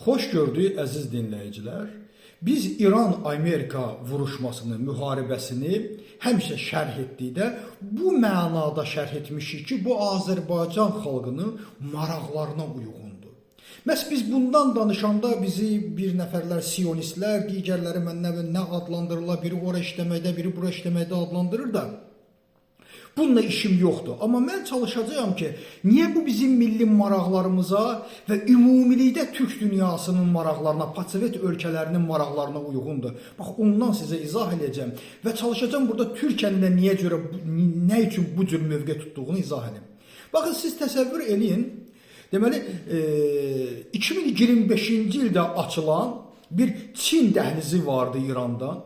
Xoş gördük əziz dinləyicilər. Biz İran-Amerika vuruşmasını, müharibəsini həmişə şərh etdikdə bu mənada şərh etmişik ki, bu Azərbaycan xalqının maraqlarına uyğundur. Məhz biz bundan danışanda bizi bir nəfərlər siyonistlər, digərləri mən nə adlandırırlar, biri ora işləməkdə, biri bura işləməkdə adlandırır da. Bununla işim yoxdur. Amma mən çalışacağam ki, niyə bu bizim milli maraqlarımıza və ümumilikdə Türk dünyasının maraqlarına, postsovet ölkələrinin maraqlarına uyğundur. Bax, ondan sizə izah eləyəcəm və çalışacağam burada Türkiyənin də niyə görə, nə üçün bu cür mövqe tutduğunu izah edim. Baxın, siz təsəvvür eləyin. Deməli, 2025-ci ildə açılan bir Çin dəhlizi vardı İrandan.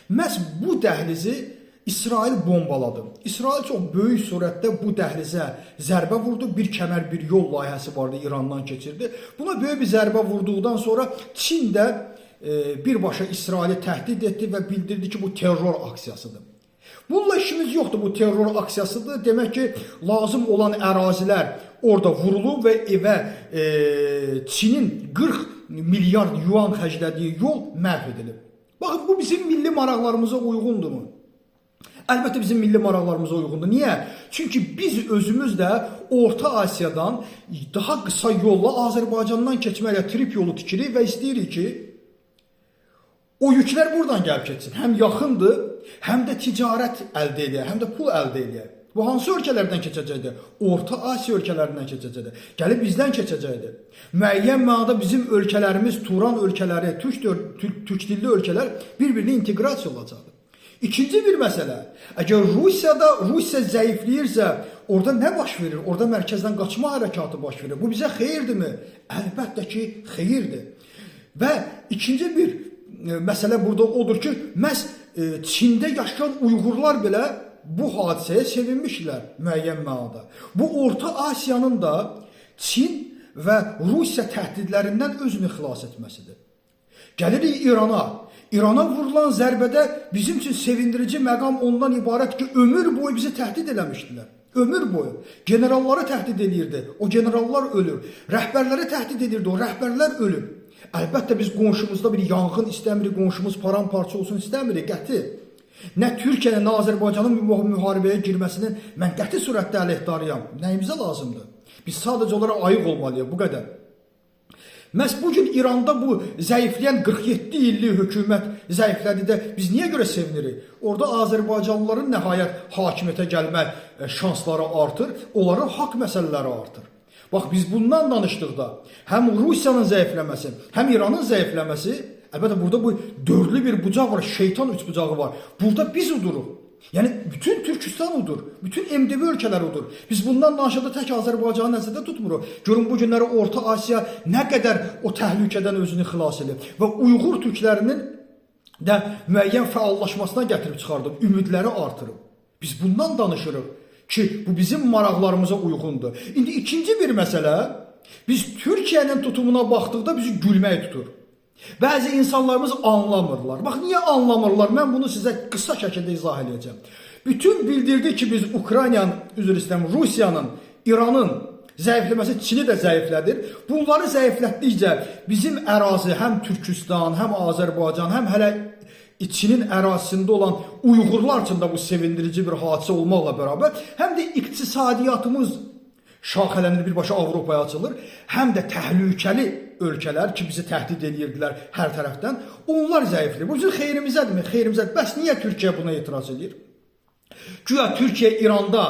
Məhz bu dəhlizi İsrail bombaladı. İsrail çox böyük sürətdə bu dəhlizə zərbə vurdu. Bir kəmər, bir yol layihəsi vardı, İrandan keçirdi. Buna böyük bir zərbə vurduqdan sonra Çin də birbaşa İsraili təhdid etdi və bildirdi ki, bu terror aksiyasıdır. Bununla işimiz yoxdur, bu terror aksiyasıdır. Demək ki, lazım olan ərazilər orada vurulub və evə Çinin 40 milyard yuan xərclədiyi yol məhv edilib. Baxın, bu bizim milli maraqlarımıza uyğundurmu? Əlbəttə bizim milli maraqlarımıza uyğundur. Niyə? Çünki biz özümüz də Orta Asiyadan daha qısa yolla Azərbaycandan keçməklə trip yolu tikirik və istəyirik ki, o yüklər buradan gəlib keçsin. Həm yaxındır, həm də ticarət əldə eləyək, həm də pul əldə eləyək. Bu hansı ölkələrdən keçəcəkdir? Orta Asiya ölkələrindən keçəcəkdir. Gəlib bizdən keçəcəkdir. Müəyyən mənada bizim ölkələrimiz, Turan ölkələri, türk dilli ölkələr bir-birinə inteqrasiya olacaqdır. İkinci bir məsələ, əgər Rusiya zəifləyirsə, orada nə baş verir? Orada mərkəzdən qaçma hərəkatı baş verir. Bu bizə xeyirdirmi? Əlbəttə ki, xeyirdir. Və ikinci bir məsələ burada odur ki, məhz Çində yaşayan Uyğurlar belə bu hadisəyə sevinmişlər müəyyən mənada. Bu Orta Asiyanın da Çin və Rusiya təhdidlərindən özünü xilas etməsidir. Gəlirik İrana. İrana vurulan zərbədə bizim üçün sevindirici məqam ondan ibarət ki, ömür boyu bizi təhdid eləmişdilər. Ömür boyu. Generalları təhdid eləyirdi. O generallar ölür. Rəhbərləri təhdid edirdi. O rəhbərlər ölür. Əlbəttə biz qonşumuzda bir yanğın istəmirik, qonşumuz paramparça olsun istəmirik, qəti. Nə Türkiyənin, nə Azərbaycanın müharibəyə girməsinin mən qəti surətdə əleyhdarıyam. Nəyimizə lazımdır? Biz sadəcə olaraq ayıq olmalıyıq, bu qədər. Məhz bu gün İranda bu zəifləyən 47 illik hökumət zəiflədi də biz niyə görə sevinirik? Orada Azərbaycanlıların nəhayət hakimiyyətə gəlmə şansları artır, onların haqq məsələləri artır. Bax, biz bundan danışdıqda həm Rusiyanın zəifləməsi, həm İranın zəifləməsi, əlbəttə burada bu dördlü bir bucaq var, şeytan üç bucağı var. Burada biz uduruq. Yəni bütün Türkistan udur, bütün MDB ölkələri udur. Biz bundan danışanda tək Azərbaycanı nəzərdə tutmuruq. Görün bu günləri Orta Asiya nə qədər o təhlükədən özünü xilas edib və Uyğur türklərinin də müəyyən fəallaşmasına gətirib çıxardıb, ümidləri artırıb. Biz bundan danışırıq ki, bu bizim maraqlarımıza uyğundur. İndi ikinci bir məsələ, biz Türkiyənin tutumuna baxdıqda bizi gülmək tutur. Bəzi insanlarımız anlamırlar. Bax, niyə anlamırlar? Mən bunu sizə qısa şəkildə izah eləyəcəm. Bütün bildirdi ki, biz Ukraynanın, üzr istəyirəm, Rusiyanın, İranın zəifləməsi Çini də zəiflədir. Bunları zəiflətdikcə bizim ərazi həm Türkistan, həm Azərbaycan, həm hələ Çinin ərazisində olan Uyğurlar üçün də bu sevindirici bir hadisə olmaqla bərabər, həm də iqtisadiyyatımız şaxələnir, birbaşa Avropaya açılır, həm də təhlükəli ölkələr ki, bizi təhdid edirdilər hər tərəfdən, onlar zəifləyir. Bu bizim xeyrimizədirmi? Xeyrimizədir. Bəs niyə Türkiyə buna etiraz edir? Güya Türkiyə İranda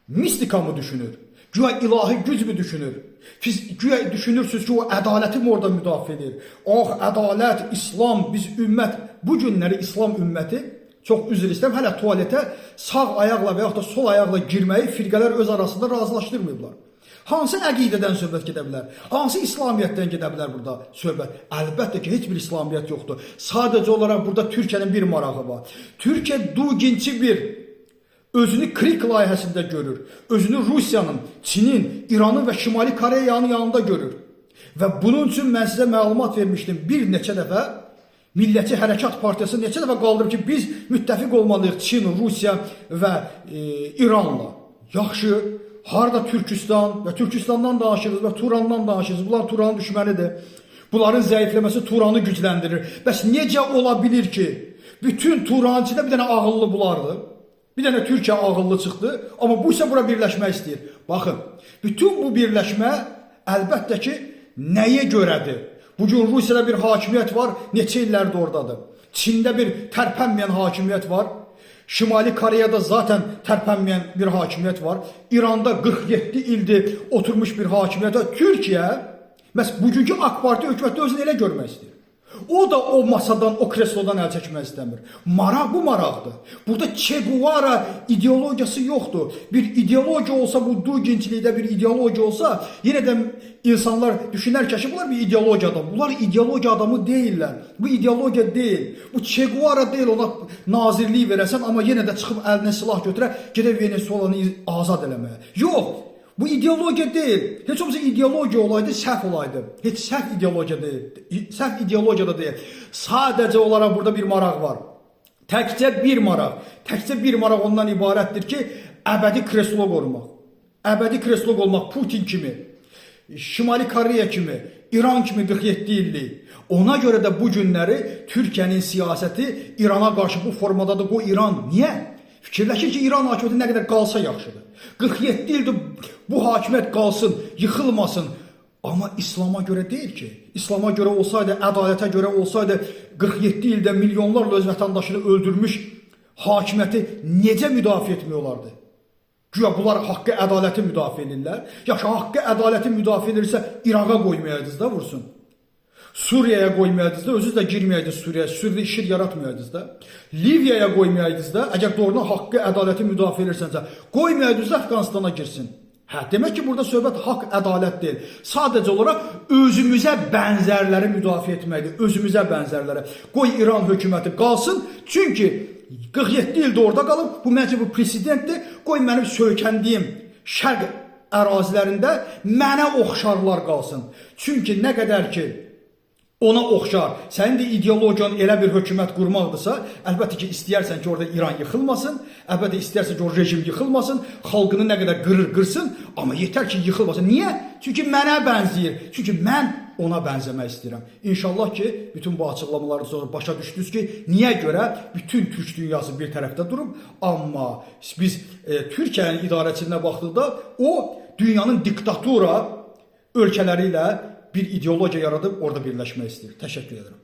mistika mı düşünür? Güya ilahi güc mü düşünür? Siz güya düşünürsünüz ki, o ədaləti mi orada müdafiə edir? Oh, ədalət, İslam, biz ümmət, bu günləri İslam ümməti, çox üzr istəyirəm, hələ tualetə sağ ayaqla və yaxud da sol ayaqla girməyi firqələr öz arasında razılaşdırmayıblar. Hansı əqidədən söhbət gedə bilər? Hansı İslamiyyətdən gedə bilər burada söhbət? Əlbəttə ki, heç bir İslamiyyət yoxdur. Sadəcə olaraq burada Türkiyənin bir marağı var. Türkiyə Duginçi bir özünü KRİK layihəsində görür. Özünü Rusiyanın, Çinin, İranın və Şimali Koreyanın yanında görür. Və bunun üçün mən sizə məlumat vermişdim bir neçə dəfə. Millətçi Hərəkat Partiyası neçə dəfə qaldırıb ki, biz müttəfiq olmalıyıq Çin, Rusiya və İranla. Yaxşı, harda Türkistan və Türkistandan danışırıq və Turandan danışırıq. Bunlar Turanın düşmənidir. Bunların zəifləməsi Turanı gücləndirir. Bəs necə ola bilir ki, bütün Turanın içində bir dənə ağıllı bulardı? Bir dənə Türkiyə ağıllı çıxdı, amma bu isə bura birləşmək istəyir. Baxın, bütün bu birləşmə əlbəttə ki, nəyə görədir? Bugün Rusiyada bir hakimiyyət var, neçə illərdir oradadır. Çində bir tərpənməyən hakimiyyət var. Şimali Koreyada zaten tərpənməyən bir hakimiyyət var. İranda 47 ildir oturmuş bir hakimiyyət var. Türkiyə, məhz bugünkü AK Parti hökuməti özünü elə görmək istəyir. O da o masadan, o kreslodan əl çəkmək istəmir. Maraq bu maraqdır. Burada Che Guevara ideologiyası yoxdur. Bir ideologiya olsa, bu Duginçilikdə bir ideologiya olsa, yenə də insanlar düşünər ki, bunlar bir ideologiya adamı. Bunlar ideologiya adamı deyillər. Bu ideologiya deyil. Bu Che Guevara deyil, ona nazirlik verəsən, amma yenə də çıxıb əlinə silah götürə, gedə Venezuelanı azad eləməyə. Yox. Bu ideologiya deyil. Heç olmasa ideologiya olaydı, səhv olaydı. Heç səhv ideologiya deyil. Səhv ideologiya da deyil. Sadəcə olaraq burada bir maraq var. Təkcə bir maraq. Təkcə bir maraq ondan ibarətdir ki, əbədi kreslo qorumaq. Əbədi kreslo olmaq Putin kimi, Şimali Koreya kimi, İran kimi 47 illik. Ona görə də bu günləri Türkiyənin siyasəti İrana qarşı bu formadadır. Qoy İran. Niyə? Fikirləşir ki, İran hakimiyyəti nə qədər qalsa yaxşıdır. 47 ildir bu hakimiyyət qalsın, yıxılmasın. Amma İslama görə deyil ki. İslama görə olsaydı, ədalətə görə olsaydı 47 ildə milyonlarla öz vətəndaşını öldürmüş hakimiyyəti necə müdafiə etmək olardı? Güya bunlar haqqı, ədaləti müdafiə edirlər. Yaxşı, haqqı, ədaləti müdafiə edirsə İraqa qoymayaydınız da vursun. Suriyaya qoymayaydınız da, özünüz də girməyaydınız Suriyaya, Suriyada IŞİD yaratmayaydınız da. Liviyaya qoymayaydınız da, əgər doğrudan haqqı, ədaləti müdafiə edirsənsə, qoymayaydınız da Əfqanistana girsin. Hə, demək ki, burada söhbət haqq, ədalət deyil. Sadəcə olaraq özümüzə bənzərləri müdafiə etməkdir, özümüzə bənzərləri. Qoy İran hökuməti qalsın, çünki 47 ildir orada qalıb, bu məncə bu presidentdir. Qoy mənim söykəndiyim şərq ərazilərində mənə oxşarlar qalsın. Çünki nə qədər ki ona oxşar, sənin də ideologiyan elə bir hökumət qurmaqdırsa, əlbəttə ki, istəyərsən ki, orada İran yıxılmasın, əlbəttə istəyərsən ki, o rejim yıxılmasın, xalqını nə qədər qırır, qırsın, amma yetər ki, yıxılmasın. Niyə? Çünki mənə bənzəyir. Çünki mən ona bənzəmək istəyirəm. İnşallah ki, bütün bu açıqlamalardan sonra başa düşdünüz ki, niyə görə bütün türk dünyası bir tərəfdə durub, amma biz Türkiyənin idarəçiliyinə baxdıqda o dünyanın diktatura ölkələri ilə bir ideologiya yaradıb orada birləşmək istəyir. Təşəkkür edirəm.